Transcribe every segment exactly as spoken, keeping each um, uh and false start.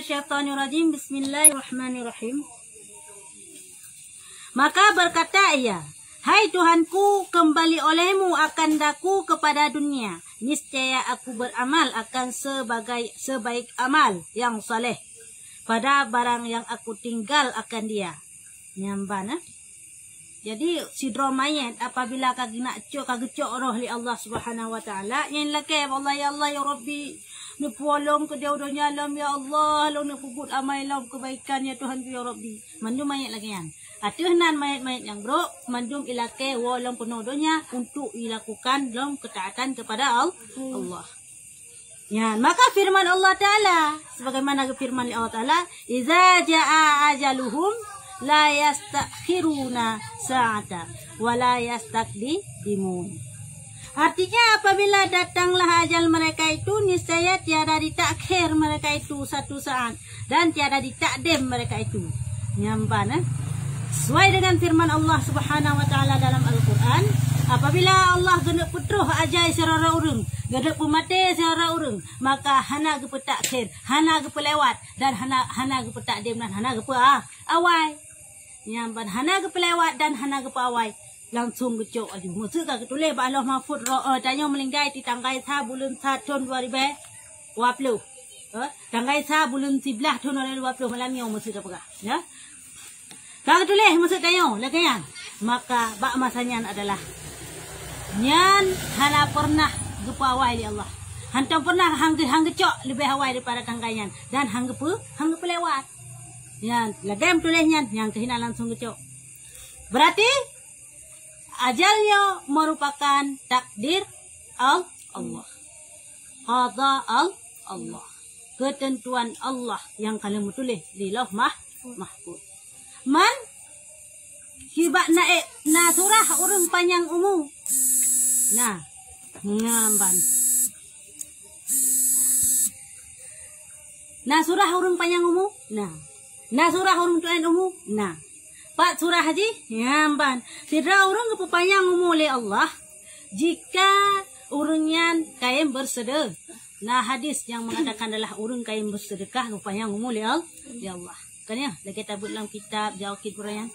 Syaitanirrajim. Bismillahirrahmanirrahim. Maka berkata ia, "Hai Tuhanku, kembali olehmu akan daku kepada dunia. Niscaya aku beramal akan sebagai, sebaik amal yang saleh pada barang yang aku tinggal akan dia." Nyan ban, eh? Jadi, sidroe manyét apabila ka geunak cok, ka geucok roh lé Allah Subhanahu wa Taala, nyan lakée bak Allah, "Ya Allah, ya Rabbi, neupuwoe lom keudeh u donya lom, ya Allah, lôn neupeubuet amai lom keubaikan, ya Tuhanku, ya Rabbi." Mandum manyét lagée nyan. Ateueh nan manyét-manyét nyang brok, mandum ilakée woe lom keunoe donya untuk ilakukan lom keutaatan kepada Al-, Allah. Nyan, maka firman Allah Taala, sebagaimana geufirman lé Allah Taala, "Idza jaa ajaluhum la yastakhiruna sa'ata wa la yastaqdimun." Artinya, apabila datanglah ajal mereka itu, niscaya tiada ditakhir mereka itu satu saat, dan tiada ditakdim mereka itu. Nyan ban, eh? Sesuai dengan firman Allah Subhanahu wa Taala dalam Al-Quran, apabila Allah geuneuk peutroh ajai sidroe ureuëng, geuneuk peumaté sidroe ureuëng, maka hana geupeutakhir, hana geupeulewat, dan hana, hana geupetakdim, dan hana geupeu-, ah, awai. Nyan ban hana geupeulewat dan hana geupeuawai, langsung geucok aju. Meuseu ka geutuléh bak Lauh Mahfuz, ro-, eh, tanyoe meuninggai di tanggai sa buleuen sa thon dua ribèe dua ploh. Eh, tanggai sa buleuen siblaih thon dua ribèe dua ploh malam nyoe meuseu ka peugah, ya. Ka geutuléh meuseu tanyoe lagée nyan. Maka bak masa nyan adalah nyan hana pernah geupeuawai lé Allah. Hantom pernah hang geu-, hang geucok leubeh awai daripada tanggai nyan dan hang geupeu-, hang geupeulewat. Nyan, lagée meutuléh nyan, nyang keuh na langsung geucok. Berarti, ajal nyoe merupakan takdir Al-, Allah. Qada Al-, Allah. Keuteuntuan Allah nyang ka lheueh meutuléh di Lauh Mah-, Mahfuz. Man, kiban na, eh, na surah ureuëng panyang umu. Na, nyan ban. Na surah ureuëng panyang umu? Na. Na surah ureuëng tuan umu? Na. Pat surah jih? Nyan ban. Sidroe ureuëng geupeupanyang umu lé Allah jika ureuëng nyan kayém beuseude-, na hadis nyang meungatakan adalah ureuëng kayém beuseudeukah geupanyang umu lé Al-, lé Allah. Kan ya, lagée tabeuet lam kitab Jawahir Quran.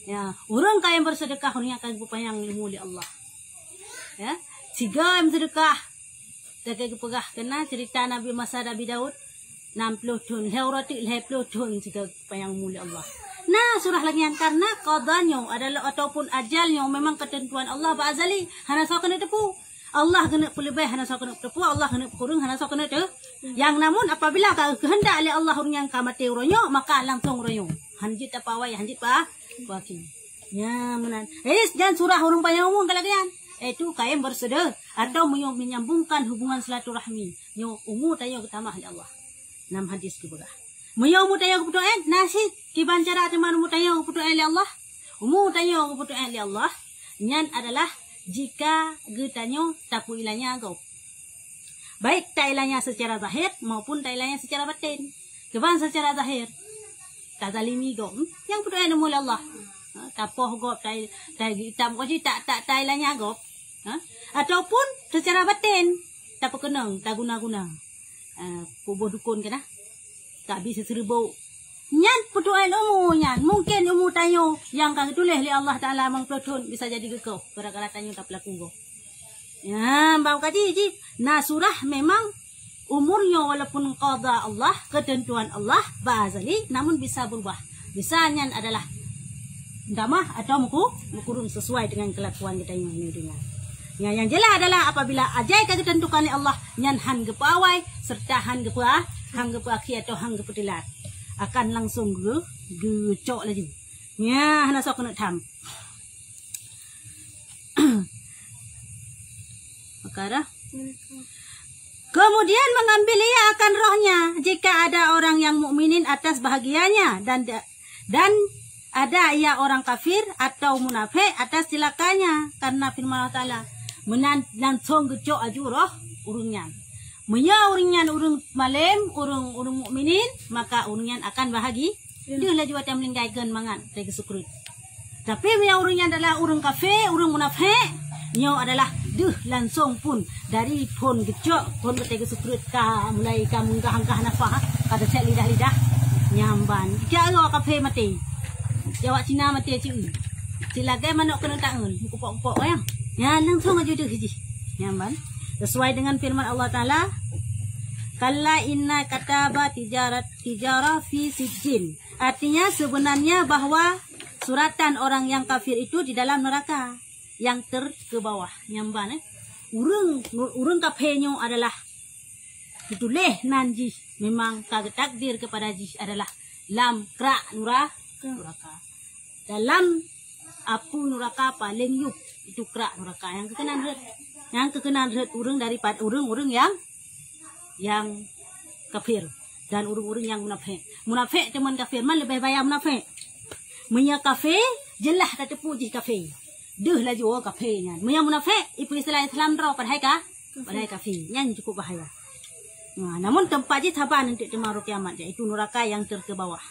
Ya, ureuëng kayém beuseudeukah ureuëng nyan akan geupanyang umu lé Allah. Ya, sigoe meuseudekah. Lagée geupeugah keunan ceurita Nabi masa Nabi Daud, nam ploh thon, lhée uroe teuk lhée ploh thon sigoe geupanyang umu lé Allah. Na surah lagée nyan karna qada nyoe adalah ataupun ajal nyoe memang keuteuntuan Allah bak azali, hana soe keuneuk teupeu. Allah keuneuk peuleubeh, hana soe keuneuk teupeu, Allah keuneuk peukureueng, hana soe keuneuk teu-, nyang namun apabila ka geukeundak lé Allah ureuëng nyan ka maté uroe nyoe, maka langsong uroe nyoe. Hana jeuet tapeuawai, hana jeuet pa-, peuakhé. Nyan meunan. Jadi, nyan surah ureuëng panyang umu ka lagée nyan. Yaitu kayém beuseude atau meunyo-, menyambungkan hubungan silaturahmi. Nyoe umu tanyoe geutamah lé Allah. Nam hadis geupeugah. Meunyo umu tanyoe geupeutu'en, na cit kiban cara teuma umu tanyoe geupeutu'en lé Allah. Umu tanyoe geupeutu'en lé Allah, nyan adalah jika geutanyoe tapeuilanya gob. Baik tailanya secara zahir maupun tailanya secara batin. Kiban secara zahir, tazalimi gob, hmm? Nyang peutu'en umu lé Allah. Ha, tapoh gob, tai-, tai-, tam gob, ta-, ta-, tailanya gob. Ha? Ataupun secara batin, tapeukeunong, taguna-guna. Ha, peuboh dukon keunan. Tabi seuseureuboh. Nyan peutu'en umu nyan. Mungken umu tanyoe nyang ka geutuléh lé Allah Taala limong ploh thon bisa jadi geukoh. Gara-gara tanyoe tapeulaku gob. Ya, bak kaji jih, na surah memang umur nyoe walaupun qada Allah, keuteuntuan Allah, bak azali, namun bisa berubah. Bisa nyan adalah damah atau meuku-, meukureueng sesuai dengan kelakuan geutanyoe di dunia. Nyang, nyang jeulaih adalah apabila ajai ka geuteuntukan lé Allah, nyan han geupeuawai, serta han geupeu-, han geupeuakhé atau han geupeuteulat. Akan langsung geu-, geucok laju. Nya, hana soe keuneuk tham. Maka dah. Kemudian mengambil ia akan rohnya, jika ada orang yang mukminin atas bahagianya, dan da-, dan ada ia orang kafir atau munafik atas cilakanya, karena firman Allah Taala, meunan langsung geucok aju roh ureuëng nyan. Meunyoe ureuëng nyan ureuëng malém, ureuëng, ureuëng mukminin, maka ureuëng nyan akan bahagi-, deuh laju watée meuninggai kheun mangat watée geuseukreut. Tapi meunyoe ureuëng nyan adalah ureuëng kafé, ureuëng munafék, nyoe adalah deuh langsong phon dari phon geucok, phon watée geuseukreut ka mulai ka meunggah-nggah nafah, Ka teucék lidah-lidah, nyan ban. Cit awak kafé maté. Cit awak Cina maté cit. Cit lagèe manok keuneuk taeun, kupok-kupok ya. Nyan langsung aju deuh jih. Nyan ban. Sesuai dengan firman Allah Taala, "Kalla inna kataba tijarat, tijara fi sijjin." Artinya, sebenarnya bahwa suratan orang yang kafir itu di dalam neraka yang ter-, ke bawah. Nyan ban, eh. Ureueng, ureueng kafé nyoe adalah dituléh nan jih, memang ka geutakdir kepada jih adalah lam krak nura-, nuraka. Dalam apui nuraka paléng yup, itu krak nuraka nyang keukeunang rhët. Nyang keukeunang rhët ureueng daripada ureueng-ureueng nyang, nyang kafir dan ureueng-ureueng nyang munafék. Munafék teuma kafir, man leubeh bahaya munafék. Meunyoe kafé, jeulaih tateupeue jih kafé. Deuh laju, oh, kafé nyan. Meunyoe munafék, ipeuistilah Islam droe padahai ka, padahai kafé. Nyan cukup bahaya. Nah, namun teumpat jih saban untuk teuma uroe kiamat, yaitu nuraka yang terkebawah.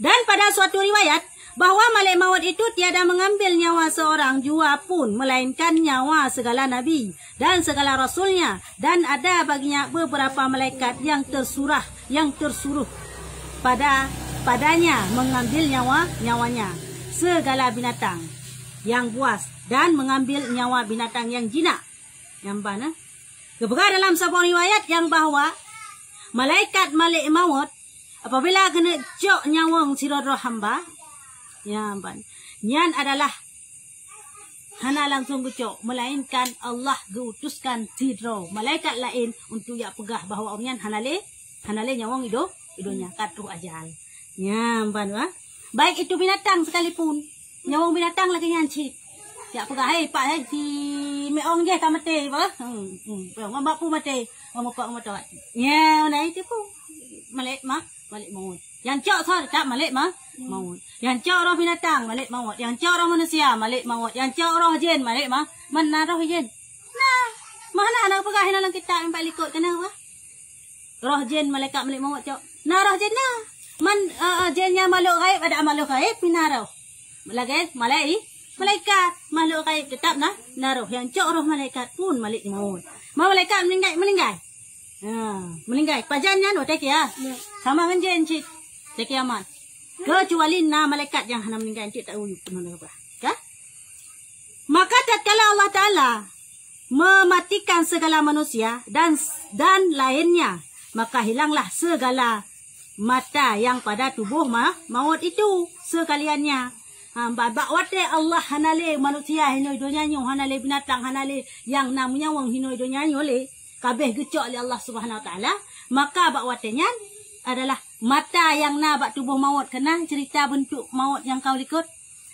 Dan pada suatu riwayat, bahwa malaikat maut itu tiada mengambil nyawa seorang jua pun, melainkan nyawa segala nabi dan segala rasulnya, dan ada baginya beberapa malaikat yang tersurah, yang tersuruh pada, padanya mengambil nyawa, nyawanya segala binatang yang buas dan mengambil nyawa binatang yang jinak. Nyan ban, eh. Geupeugah dalam saboh riwayat nyang bahwa malaikat Malik Maut apabila keuneuk cok nyawöng sidroe-droe hamba, nyan ban, nyan adalah hana langsung geucok, melainkan Allah geuutuskan sidroe malaikat laén untuk jak peugah bahwa ureueng nyan hana lé, hana lé nyawöng ido-, idonya, ka troh ajal. Nyan ban, ha? Baik itu binatang sekalipun. Nyawöng binatang lagèe nyan cit. Jak peugah, "Hei, Pak, hei, si Meong jih ka maté, bah." Hmm, hmm. Ngon bak peue maté? Ngon mupok, ngon mupok. Nyan, nah, itu pun. Malik mah, Malik Maut. Nyang cok soe, tetap Malik mah, Maut. Nyang cok roh binatang, Malik Maut. Nyang cok roh manusia, Malik Maut. Nyang cok roh jin, Malik mah. Man na roh jin? Nah, mana na peugah inoe lam kitab nyang pat likot keunoe, bah? Roh jin malaikat Malik Maut cok. Na roh jin na. Man, eh, eh, jin nyan makhluk gaib, ada makhluk gaib, pih na roh. Lagèe malai-, malaikat, makhluk gaib tetap na, na roh. Nyang cok roh malaikat pun Malik Maut. Ma malaikat meuninggai, meuninggai. Ha, meuninggai. Pajan nyan watèe kia. Ya. Sama ngon jin cit. Watèe kiamat. Kecuali na malaikat nyang hana meuninggai, cit tak uyup pun hana apa. Ka? Maka tatkala Allah Taala mematikan segala manusia dan, dan lainnya, maka hilanglah segala mata yang pada tubuh ma-, maut itu sekaliannya. Ha, ba-, bak watèe Allah hana lé manusia hinoe donya nyoe, hana lé binatang, hana lé nyang na meunyawöng hinoe donya nyoe lé, ka abéh geucok lé Allah Subhanahu Wa Taala, maka bak watèe nyan adalah mata nyang na bak tuboh maut, keunan cerita beuntuk maut nyang ka u likot.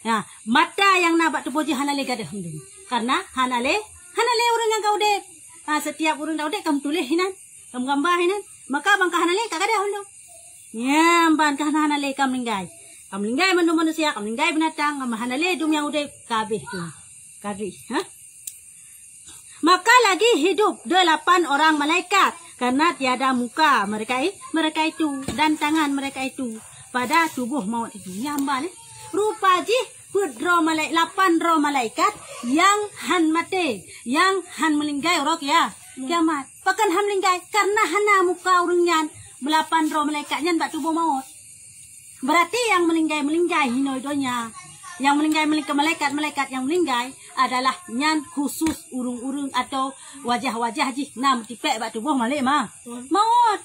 Nah, mata nyang na bak tuboh jih hana lé gadôh mandum. Karena hana lé, hana lé ureueng nyang ka udép. Ha, setiap ureueng ka udép ka meutuléh hinan, ka meugamba hinan. Maka ban ka hana lé ka gadôh mandum. Nyan ban ka hana, hana lé ka meuninggai. Ka meuninggai mandum manusia, ka meuninggai binatang, ka hana lé dum nyang udép, ka abéh tu. Ka abéh, ha? Maka lagi hidup delapan orang malaikat, karena tiada muka mereka i-, mereka itu dan tangan mereka itu pada tubuh maut itu. Nyan ban, eh. Rupa jih peuet droe malai-, lapan droe malaikat nyang han maté, nyang han meuninggai uroe kia-, kiamat. Pakon han meuninggai? Karena hana muka ureueng nyan, lapan droe malaikat nyan bak tuboh maut. Berarti nyang meuninggai-meuninggai hinoe donya, nyang meuninggai-meuninggai, malaikat-malaikat nyang meuninggai adalah nyan khusus ureueng-ureueng atau wajah-wajah jih na meutipék bak tuboh Malik ma-, maut.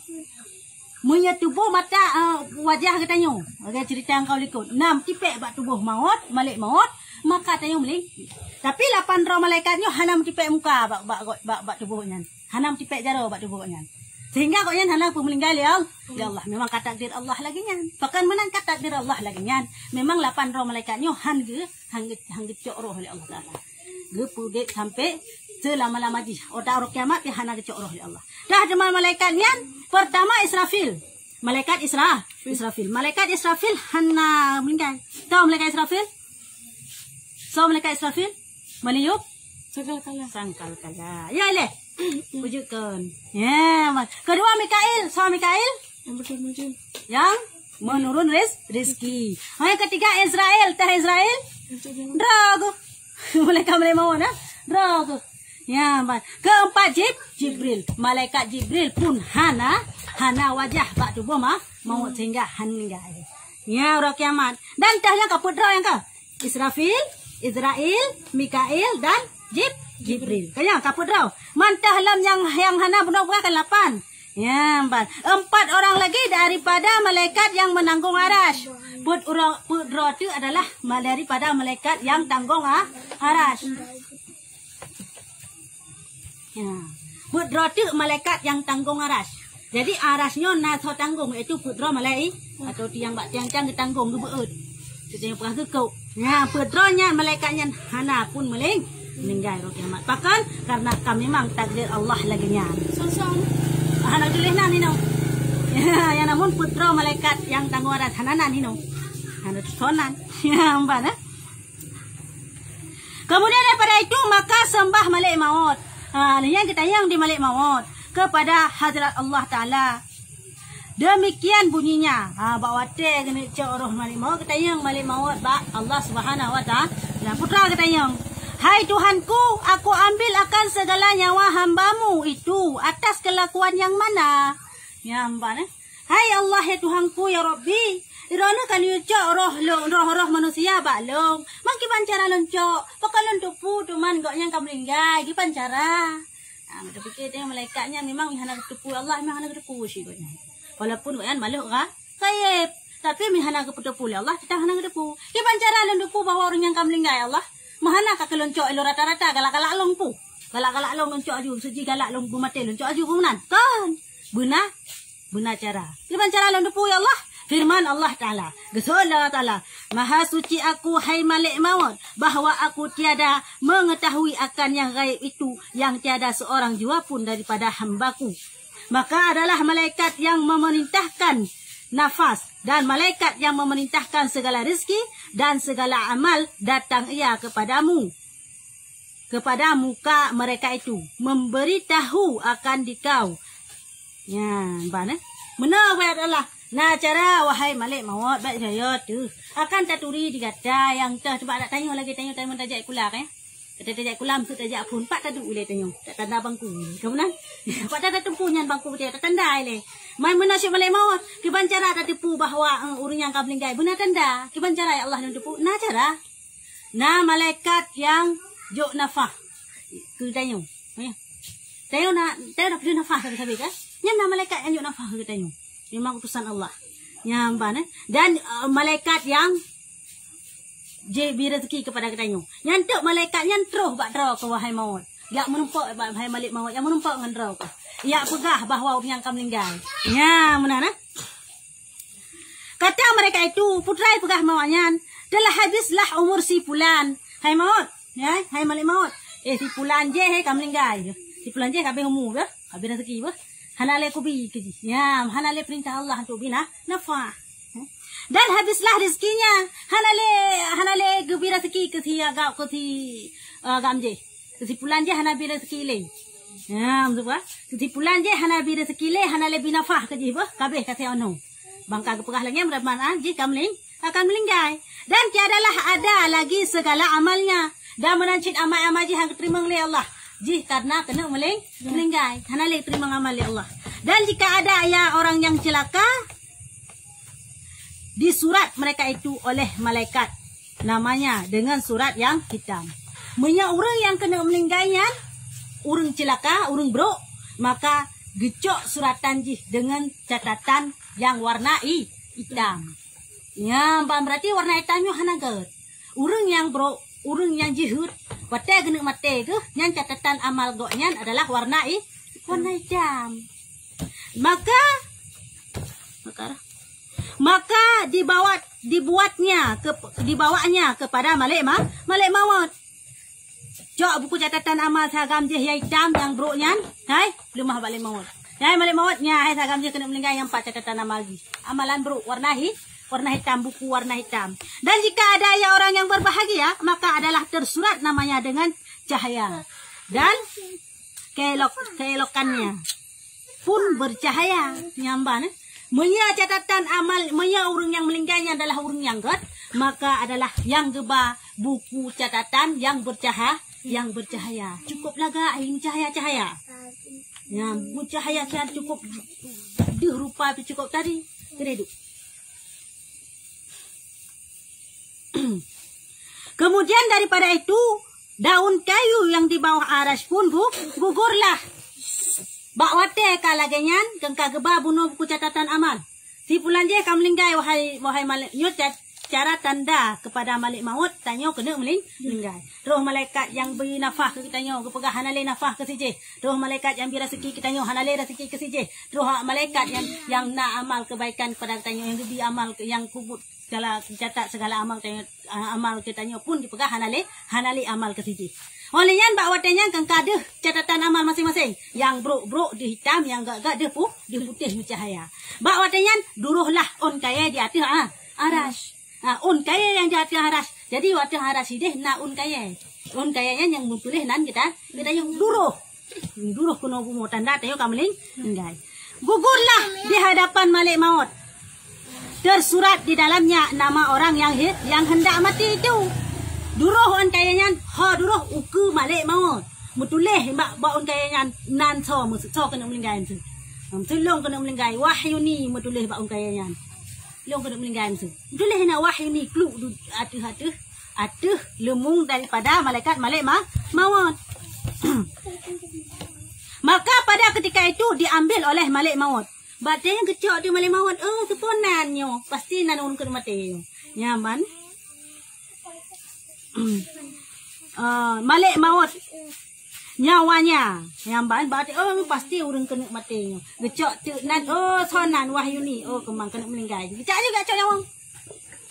Meunyoe tuboh mata, eh, wajah geutanyoe, lagèe cerita nyang ka u likot, na meutipék bak tuboh maut, Malik Maut, maka tanyoe meuling-, tapi lapan droe malaikat nyoe hana meutipék muka bak, bak, bak, bak, bak tuboh nyan. Hana meutipék jaroe bak tuboh nyan. Sehingga gobnyan hana peue meuninggai lé Allah. Lé Allah. Memang ka takdir Allah lagèe nyan. Pakon meunan ka takdir Allah lagèe nyan. Memang lapan droe malaikat nyoe han geu-, han geu-, han geucok roh lé Allah Taala. Geupeudép sampai seulama-lama jih. Ôk uroe kiamat pih hana geucok roh lé Allah. Dah teuma malaikat nyan, pertama Israfil. Malaikat Isra-, Israfil. Malaikat Israfil hana meuninggai. Tahu malaikat Israfil? Soe malaikat Israfil? Meniup? Sangkakala. Sangkakala. Ya, leh. Pujukan. Ya, ma-, kedua Mikail. Soe Mikail? Yang bertemu jin. Yang menurun riz-, rizki. Oh, yang ketiga Israel. Tah Israel? Untuk yang droe geuh. Malaikat Malik Maut, ha? Droe geuh. Ya, ban. Keempat, Jib-, Jibril. Malaikat Jibril pun hana, hana wajah bak tuboh ma-, maut sehingga han meninggai. Ya, uroe kiamat. Dan teuh nyang ka peuet droe nyang ka? Israfil, Izrail, Mikail dan Jib-, Jibril. Ka nyang ka peuet droe. Man teuh lom nyang, nyang hana bunoe buah kan lapan. Ya, ban. Empat orang lagi daripada malaikat yang menanggung arasy. Peuet ura-, peuet droe tu adalah ma-, daripada malaikat yang tanggung a-, arasy. Ya. Peuet droe tu malaikat yang tanggung arasy. Jadi arasy nyoe na soe tanggung, iaitu peuet droe malaikat atau tiang bak tiang-tiang geutanggong geubeuet. Seuti nyang peugah geukok. Nya, peuet droe nyan malaikat nyan hana pun meling-, meninggai uroe kiamat. Pakon? Karena ka memang takdir Allah lagée nyan. Son-son. Hana tuléh nan inoe. Ya, nyang namun peuet droe malaikat nyang tanggung arasy hana nan inoe. Hana tusonan. Ya, empat, eh. Kemudian daripada itu, maka sembah Malek Maut. Ha, nyan geutanyong di Malek Maut kepada Hadrat Allah Taala. Demikian bunyinya. Ha, bak watée geuneuk cok roh Malek Maut, geutanyong Malek Maut bak Allah Subhanahu wa Taala. Putra geutanyong, "Hai Tuhanku, aku ambil akan segala nyawa hamba-Mu itu atas kelakuan yang mana?" Nyan ban, eh. "Hai Allah, ya Tuhanku, ya Rabbi, Droeneuh ka neuyue cok roh lôn, roh-roh manusia bak lôn. Man kiban cara lôn cok? Pakon lôn teupeue teuma gobnyan ka meuninggai? Kiban cara?" Nah, tapike teuh malaikat nyan memang hana geuteupeue Allah, memang hana geuteupeue cit gobnyan. Walaupun gobnyan makhluk gha-, ghaib, tapi meuhana geuteupeue lé Allah, teutap hana geuteupeue. "Kiban cara lôn teupeue bahwa ureuëng nyan ka meuninggai, Allah? Meuhana ka keu lôn cok ilôn rata-rata, galak-galak lôn peue. Galak-galak lôn, lôn cok aju, seuji galak lôn beumaté, lôn cok aju beunan." Kon. Beuna, beuna cara. Kiban cara lôn teupeue, ya Allah? Firman Allah Taala, geuseuôt lé Allah Taala, "Maha suci Aku, hai Malek Maut, bahwa Aku tiada mengetahui akan yang gaib itu, yang tiada seorang jua pun daripada hamba-Ku. Maka adalah malaikat yang memerintahkan nafas, dan malaikat yang memerintahkan segala rezeki, dan segala amal datang ia kepadamu, kepada muka mereka itu, memberitahu akan dikau." Nyan, ban, eh. Meunoe wéh adalah, na cara, wahai Malek Maut, bak jaya teuh. Akan taturi di gata nyang teuh, cuba dak tanyoe lagée tanyoe, tanyoe tajak kula, eh. Gata tajak kula, meuseu tajak phon, pat taduek ilée tanyoe, tak tanda bangku. Ka meunan? Pat tanda teumpu nyan bangku beutôi, tak tanda ilée. Man meunoe cit Malek Maut, kiban cara tateupeue bahwa, eh, ureuëng nyang ka meuninggai, beuna tanda. Kiban cara, ya Allah, lôn teupeue? Na cara. Na malaikat nyang jok nafah keu tanyoe. Ya. Tanyoe na, tanyoe na peudeuh nafah sabe-sabe, kan? Nyan na malaikat nyang jok nafah keu tanyoe. Memang utusan Allah. Nyan ban, eh. Dan, eh, malaikat nyang jibi rezeki kepada geutanyoe. Nyan teuk malaikat nyan troh bak droe keu, wahai maut. Jak meurumpok, wahai Malek Maut, jak meurumpok ngon droe keu. Jak peugah bahwa ureuëng nyan ka meuninggai. Nyan meunan, eh. Kata mereka itu, putra peugah maut nyan, "Telah habislah umur si pulan." Hai maut, ya, hai Malek Maut. Eh, si pulan jih, eh, ka meuninggai. Si pulan jih ka habéh umu, ya. Ka habéh rezeki, bah. Hana lé kubi keu jih. Ya, hana lé perintah Allah untuk bina nafah. Dan habislah rezekinya. Hana lé, hana lé geubi rezeki keu si agam, keu si, eh, agam jih. Keu si pulan jih hana bi rezeki lé. Ha, maksud bah? Keu si pulan jih hana bi rezeki lé, hana lé bi nafah keu jih bah, ka habéh ka si ono. Bang ka geupeugah lagée nyan, berarti makna jih ka meuling-, akan meuninggai. Dan tiadalah ada lagi segala amalnya. Dan meunan cit amal-amal jih han geuteurimong lé Allah. Jih karena keuneuk meuling-, meuninggai. Hana lé teurimong amal lé Allah. Dan jika ada ya orang yang celaka, disurat mereka itu oleh malaikat namanya dengan surat yang hitam. Meunyoe ureuëng nyang keuneuk meuninggai nyan ureuëng ceulaka, ureuëng brok, maka geucok suratan jih deungon catatan nyang warna i-, itam. Nyan ban, berarti warna itam nyoe hana gét. Ureuëng nyang brok, ureuëng nyang jeuhet, watée geuneuk maté geuh, nyan catatan amal gobnyan adalah warna i-, warna itam. Maka, maka, maka dibawa, dibuatnya ke, dibawanya kepada Malek Ma-, Malek Maut. Cok buku catatan amal si agam jih nyang itam, nyang brok nyan, hai, leumah Malek Maut. Hai Malek Maut, nyan hai si agam jih keuneuk meuninggai nyang pat catatan amal jih. Amalan brok, warna hi-, warna hitam, buku warna hitam. Dan jika ada ya orang yang berbahagia, maka adalah tersurat namanya dengan cahaya. Dan keelok-, keelokannya pun bercahaya. Nyan ban, eh. Meunyoe catatan amal, meunyoe ureuëng nyang meuninggai nyan adalah ureuëng nyang gét, maka adalah nyang geuba buku catatan nyang bercaha-, yang bercahaya. Cukup lagak, hai, meucahaya-cahaya. Ya, meucahaya-cahaya cukup deuh rupa pih cukup tadi. Keuredu. Kemudian daripada itu, daun kayu yang di bawah arasy pun gu-, gugurlah. Bak watée ka lagée nyan, keu ka geuba bunoe buku catatan amal. Si pulan jih ka meulinggai, wahai, wahai malek, nyoe ca-, cara tanda kepada malek maut, tanyoe keuneuk meuling-, meulinggai. Roh malaikat nyang bri nafah keu geutanyoe, geupeugah hana lé nafah keu si jih. Roh malaikat nyang bri raseuki geutanyoe, hana lé raseuki keu si jih. Roh malaikat nyang, nyang na amal kebaikan kepada geutanyoe, nyang geubri amal, nyang peubuet segala, catat segala amal geutanyoe, amal geutanyoe pun jipeugah hana lé, hana lé amal keu si jih. Óh lheueh nyan bak watée nyan kan ka deuh catatan amal maséng-maséng. Nyang brok-brok deuh itam, nyang gak-gak deuh pu-, deuh putéh meucahaya. Bak watée nyan duroh lah ôn kayée di ateueh, ah, arasy. Ah, ôn kayée nyang di ateueh arasy. Jadi, ateueh arasy ideh na ôn kayée. Ôn kayée nyan nyang meutuléh nan geuta-, geutanyoe duroh. Duroh keunoe bumoe tanda tanyoe ka meuling-, meulinggai. Gugurlah di hadapan malek maut. Tersurat di dalamnya nama orang yang he-, yang hendak mati itu. Duroh ôn kayée nyan, ho duroh ukeue malek maut. Meutuléh bak, bak ôn kayée nyan, nan soe meusu-, soe keuneuk meulinggai meusu. Meusu lôn keuneuk meulinggai, Wahyuni meutuléh bak ôn kayée nyan. Lôn keuneuk meulinggai meusu. Meutuléh na Wahyuni kluk du-, ateueh-ateueh, ateueh leumung daripada malaikat malek ma-, maut. Maka pada ketika itu diambil oleh malek maut. Bak watée nyan geucok di malek maut, "Oh, teupeue nan nyoe? Pasti nan ureuëng keuneuk maté nyoe." Nyan ban. Ah, malek maut. Nyawanya. Nyan ban, bak watée, "Oh, pasti ureuëng keuneuk maté nyoe." Geucok teuk nan, "Oh, soe nan? Wahyuni." "Oh, keumang keuneuk meulinggai." Geucok juga cok nyawong.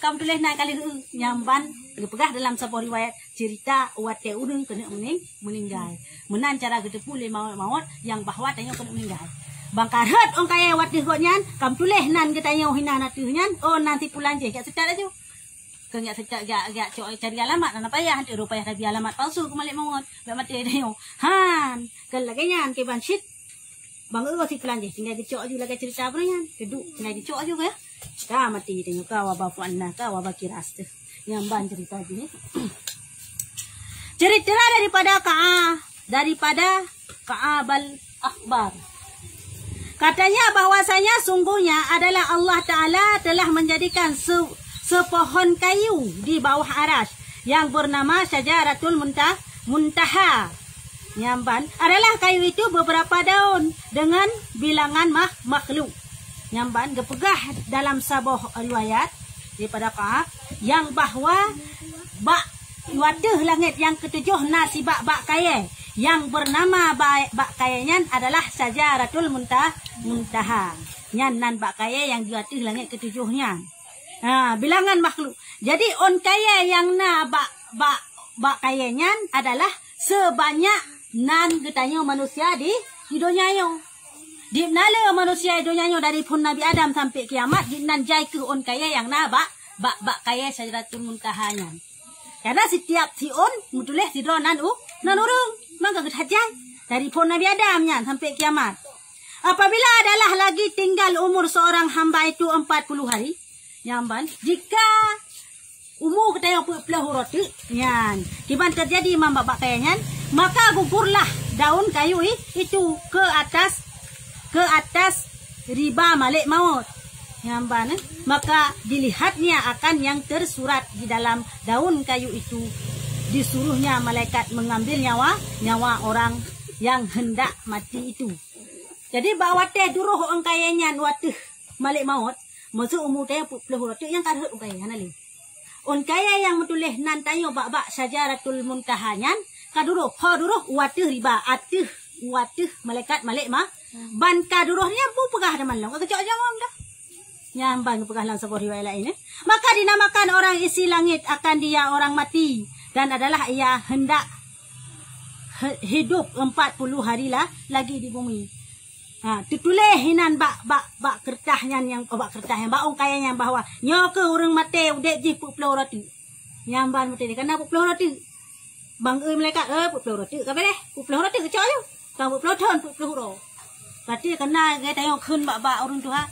Ka meutuléh nan ka lheueh, nyan ban geupeugah dalam saboh riwayat cerita watée ureuëng keuneuk meuning-, meuninggai. Meunan cara geuteupeue lé maot-maot nyang bahwa tanyoe keuneuk meuninggai. Ban ka rhot ôn kayée watée gobnyan, ka meutuléh nan geutanyoe hinan ateueh nyan, oh, nan si pulan jih, jak seutôt laju. Keu jak seutôt, jak, jak cok cari alamat, hana payah, hana payah tabi alamat palsu keu malek maot, bak maté tanyoe. Han, keu lagée nyan, kiban cit. Bang Euro si pulan jih, tinggai geucok aju lagée cerita beureuh nyan. Keuduek, tinggai geucok aju, ya. Ka mati tanyoe, ka waba fu'anna, ka waba kiras teuh. Nyan ban cerita jih. Cerita daripada Ka'a, daripada Ka'abal Akhbar. Katanya bahwasanya sungguhnya adalah Allah Ta'ala telah menjadikan se-, sepohon kayu di bawah arasy yang bernama Syajaratul Munta-, Muntaha. Nyan ban, adalah kayu itu beberapa daun dengan bilangan mah-, makhluk. Nyan ban geupeugah dalam saboh riwayat daripada Ka'ab nyang bahwa bak wateuh langét nyang keutujôh na sibak bak kayée nyang bernama ba-, bak kayée nyan adalah Syajaratul Munta-, Muntaha. Nyan nan bak kayée nyang di ateueh langét keutujôh nyan. Ha, bilangan makhluk. Jadi, ôn kayée nyang na bak, bak, bak kayée nyan adalah seubanyak nan geutanyoe manusia di, di donya nyoe. Di na le manusia di donya nyoe dari phon Nabi Adam sampai kiamat, di nan jai keuh ôn kayée nyang na bak, bak, bak kayée Syajaratul Muntaha nyan. Karena setiap si ôn meutuléh sidroe nan u-, nan ureuëng. Maka geuthajai dari phon Nabi Adam nyan sampai kiamat. Apabila adalah lagi tinggal umur seorang hamba itu empat puluh hari, nyan ban, jika umu geutanyoe peuet ploh uroe teuk, nyan, kiban terjadi man bak-bak kayée nyan, maka gugurlah daun kayu i-, itu ke atas, ke atas riba malek maut. Nyan ban, eh, maka dilihatnya akan yang tersurat di dalam daun kayu itu, disuruhnya malaikat mengambil nyawa, nyawa orang yang hendak mati itu. Jadi, bak watée duroh ôn kayée nyan wateuh malek maut, maksud umu tanyoe peuet ploh uroe teuk nyang ka rhot ôn kayée, hana lé. Ôn kayée nyang meutuléh nan tanyoe bak-bak Syajaratul Muntaha nyan, ka duroh, ho duroh u ateueh riba, ateueh, u ateueh malaikat malek ma-, ban ka duroh nyan beupeugah teuma lom, ka geucok jaweueb dah. Nyan ban geupeugah lam saboh riwayat laén, eh. Maka dinamakan orang isi langit akan dia orang mati, dan adalah ia hendak he-, hidup empat puluh hari la-, lagi di bumi. Ha, teutuléh hinan bak, bak, bak keureutah nyan nyang, oh, bak keureutah nyan, bak ôn kayée nyan bahwa nyoe keuh ureuëng maté udeb jih peuet ploh uroe teuk. Nyan ban maté, kana peuet ploh uroe teuk. Ban geue malaikat, eh, peuet ploh uroe teuk, ka beureh. Peuet ploh uroe teuk geucok aju. Ka peuet ploh thon, peuet ploh uroe. Berarti kana geutanyoe kheun bak, bak ureuëng tuha.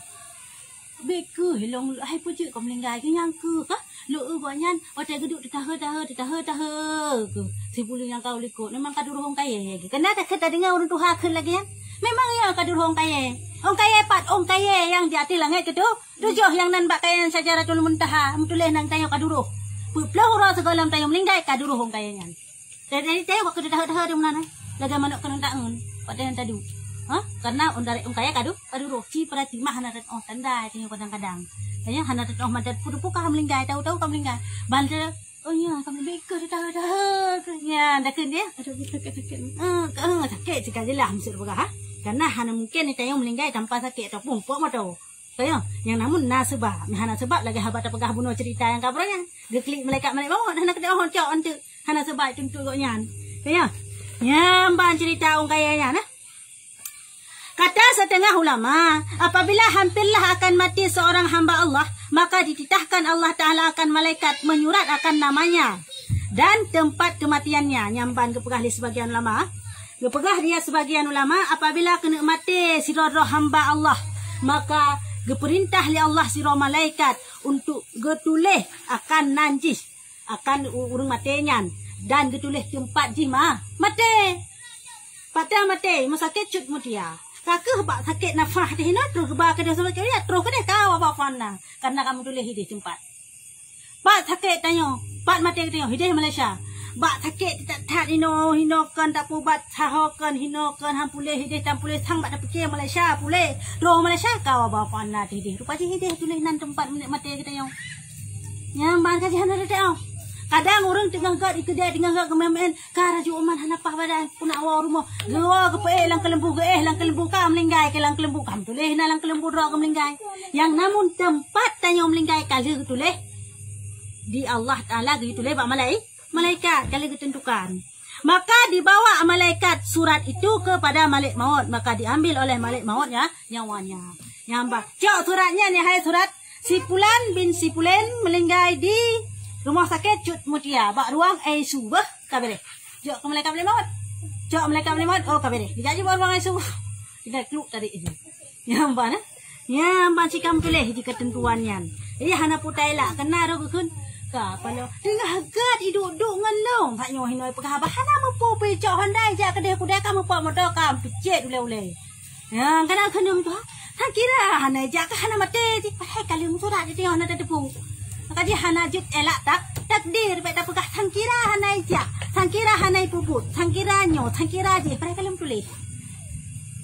Bèk keuh lôn hai peujeuet keu meuninggai keuh nyang keuh kah? Lôn eu gobnyan watèe geuduek teutahe-tahe, teutahe-tahe keuh. Sibuleuen nyang ka u likot memang ka duroh ôn kayèe. Keunan takheun tadeungoe ureueng tuha kheun lagèe nyan. Memang nyoe ka duroh ôn kayèe. Ôn kayèe pat? Ôn kayèe nyang di ateueh langèt keutujôh, nyang nan bak kayèe nyan Syajaratul Muntaha, meutuléh nan tanyoe ka duroh. Peuet plôh uroe sigohlom tanyoe meuninggai ka duroh ôn kayèe nyan. Dari, dari tayue bak keuneuk daheuet-daheuet di meunan, eh. Lagèe manok keuneuk taeun, bak tayue taduek. Ha? Karena ôn dari ôn kayèe ka du-, ka duroh. Ci peurati mah hana teuôt tanda tayue kadang-kadang. Tayue hana teuôt mantong peue-peue ka meuninggai, tahu-tahu ka meuninggai. Ban te, oh ya, ka meuninggai keu daheuet-daheuet keu nyan, dah keu dia. Ada betul kata kata. Eh, ke, eh, sakét sikali lah maksud peugah, ha? Karena hana mungkin tayue meuninggai tanpa sakét ataupun pok moto. Tayue, nyang namun na seubab. Nyang hana seubab lagèe haba tapeugah bunoe cerita nyang ka brok nyan. Geuklik malaikat malèk maut, hana keudeh oh cok anteuk. Hana seubab tuntot gobnyan. Tayue, nyang ban cerita ôn kayèe nyan, eh. Kata setengah ulama, apabila hampirlah akan mati seorang hamba Allah, maka dititahkan Allah Ta'ala akan malaikat menyurat akan namanya dan tempat kematiannya. Nyang ban geupeugah lé sebagian ulama, geupeugah lé sebagian ulama, apabila keuneuk maté sidroe-droe hamba Allah, maka geupeurintah lé Allah sidroe malaikat untuk geutuléh akan nan jih, akan u-, ureueng maté nyan, dan geutuléh teumpat jih ma-, maté. Pat maté, meusakét Cut Mutia. Ka keuh bak sakét nafah teuh hinoe, troh geuba keudeh, troh keudeh ka bak fana. Karena ka meutuléh ideh teumpat. Pat sakét tanyoe, pat maté tanyoe, ideh Malaysia. Bak sakét that-that hinoe, hinoe kon tapeubat, saho kon, hinoe kon han puléh, ideh tan puléh, sang bak tapiké Malaysia puléh. Troh Malaysia ka bak fana teuh ideh. Rupa jih ideh tuléh nan teumpat maté geutanyoe. Nyang ban ka jih hana teuôt. Kadang ureueng teungoh gèt di keudè, teungoh gèt geumeu'en, ka rajuek uman hana paih badan, peunak woe rumoh. Geuwoe geupeuék lam keuleumbu, geuéh lam keuleumbu ka meuninggai, keu lam keuleumbu ka meutuléh na lam keuleumbu droe ka meuninggai. Nyang namun teumpat tanyoe meuninggai ka lheueh geutuléh di Allah Taala, geutuléh bak malai-, malaikat ka lheueh geuteuntukan. Maka dibawa malaikat surat itu kepada Malik Maut, maka diambil oleh Malik Maut nya nyawanya. Nyang ba, cok surat nyan, ya hai surat, si Pulan bin si Pulen meninggai di rumah sakit Cut Mutia, bak ruang I C U, beuh, ka bereh. Jok keu malaikat Malik Maut. Cok malaikat Malik Maut, oh, ka bereh. Dijak jih bak ruang I C U. Tinggai kluk tadi. Nyang ban, eh? Nyang ban sikam tuléh di keuteuntuan nyan. Jadi hana putai lak, keunan roh geukheun. Ka paloe. Teungoh gèt iduek-duek ngon lôn. Bak nyoe hinoe peugah haba hana meupeue-peue, cok Honda ijak keudeh, keudeh ka meupeue moto ka picet ulèe-ulèe. Nyang kana keuneuk tuha. Hana kira hana ijak ka hana maté jih. Padahai ka lheueh meusurat jih teungoh hana tateupeue. Maka jih hana jeuet elak tak, takdir bèk tapeugah sangkira hana ijak, sangkira hana ipubuet, sangkira nyoe, sangkira jih. Padahai ka lheueh meutuléh.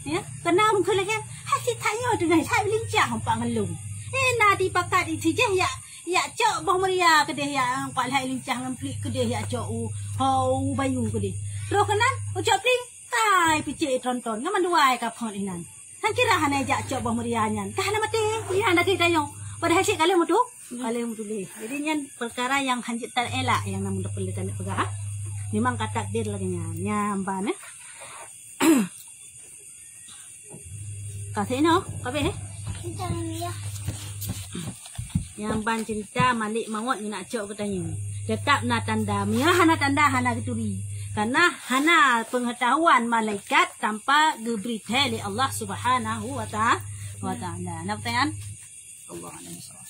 Ya, keunan ureueng kheun lagèe, hai cit tanyoe teungoh hai lincah umpat ngon lôn. Eh, na dipakat i sijeh yak, yak cok boh meuria keudeh, yak umpat hai lincah ngon plik keudeh, yak cok u, ho, u bayu keudeh. Troh keunan, u cok plik, tai picek tron-tron, ngon mandua ai ka phon inan. Hana kira hana jak cok boh meuria nyan. Ka hana maté, inan dak tanyoe. Padahai cit ka lheueh meutu-, ka lheueh meutuléh. Jadi nyan peukara nyang hanjeuet taelak nyang namun tapeuleueh taneuk peugah, ha? Memang ka takdir lagèe nyan. Nyan ban, eh. Ka sinoe, ka abéh, eh? Nyang ban cerita Malik Maut nyang nak cok geutanyoe. Tetap na tanda. Meunyoe hana tanda, hana geuturi. Karena hana pengetahuan malaikat tanpa geubri thèe lé Allah Subhanahu wa ta-, wa Taala. Na pertanyaan? Allah Taala.